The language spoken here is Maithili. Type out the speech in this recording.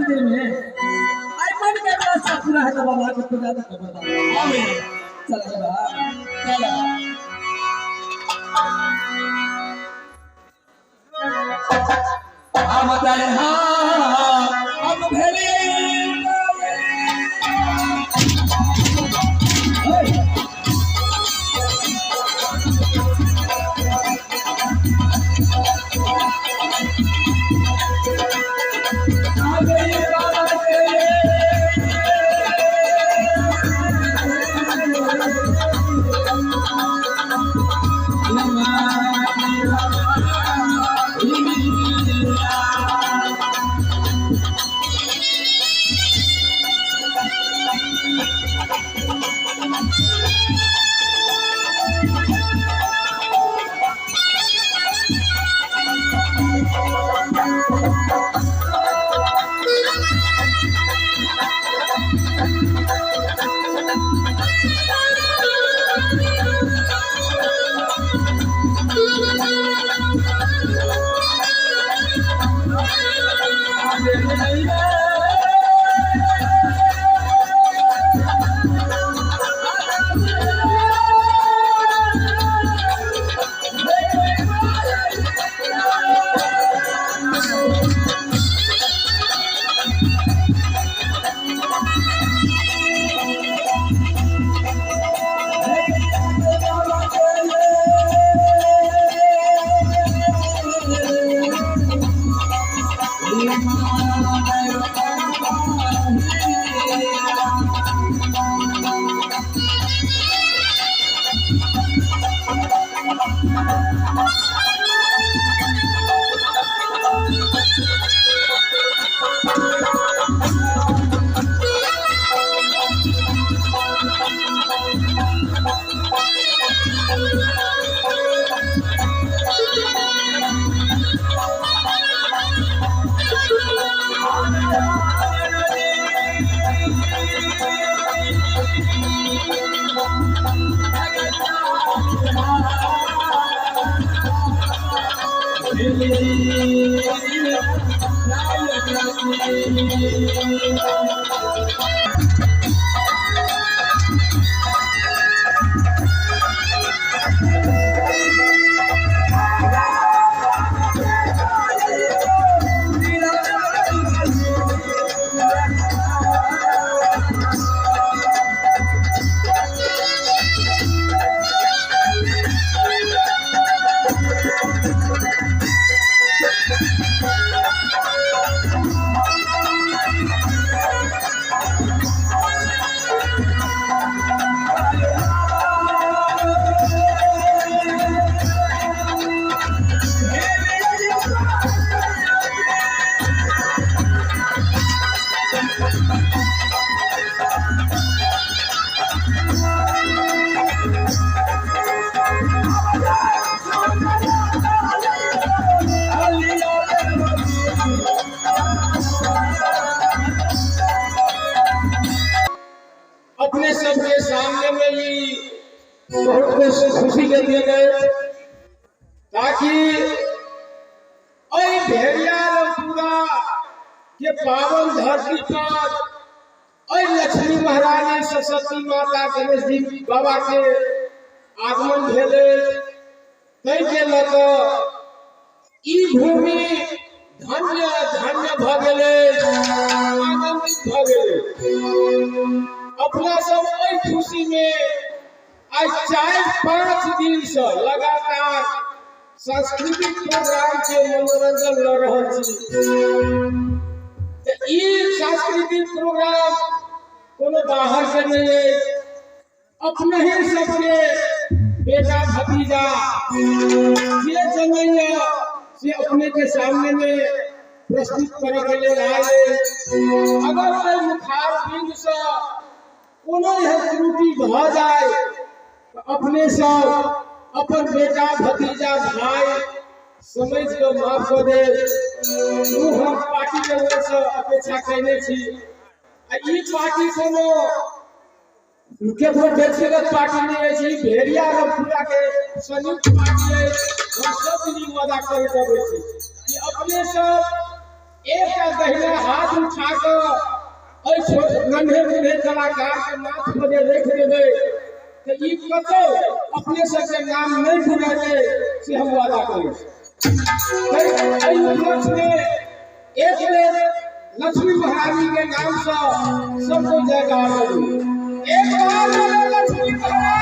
मंदिर में आई मन के व्यवस्था पूरा है तो बाबा के पूजा तो बाबा। हाँ भैया। चल बाबा चल। हाँ बताए। हाँ। अब भेले। आ गई बाबा के। अपने सबके सामने में ही बहुत कुछ खुशी के दिन है, ताकि एहि भेड़िया रमपुरा के पावन धरती पर एहि लक्ष्मी महारानी सरस्वती माता गणेश जी बाबा के आगमन भेलै, ताहि के लऽ कऽ ई भूमि धन्य धन्य भऽ गेलै, आनंदित भऽ गेलै। अपना सब एहि खुशी में आइ 4-5 दिन से लगातार सांस्कृतिक प्रोग्राम के मनोरंजन लऽ रहल छी। तऽ ई सांस्कृतिक प्रोग्राम कोनो बाहर से नहीं अछि, अपने ही सबके बेटा भतीजा जे जनैया से अपने के सामने में प्रस्तुत करे के लेल आयल अछि। अगर एहि मुखार बिंद से कोनो एहन त्रुटि भऽ जाय तऽ अपने सब अपन बेटा भतीजा भाई समझ कऽ माफ कऽ देब। ओ हम पार्टी के ओर से अपेक्षा कयने छी। आ ई पार्टी कोनो केकरो व्यक्तिगत पार्टी नहीं अछि, ई भेड़िया रमपुरा के संयुक्त पार्टी अछि। हम सब दिन ई वादा करैत अबै छी कि अपने सब एकटा दहिना हाथ उठा एहि छोट नन्हे मुन्हे कलाकार के माथ पर जे राखि देबै तऽ ई कतौ अपने सबके नाम नहि भुलेतै, से हम वादा करै छी। एहि उपलक्ष्य में एक बेर लक्ष्मी महारानी के नाम से सबको जयकार करू। एक बार बोले लक्ष्मी महारानी।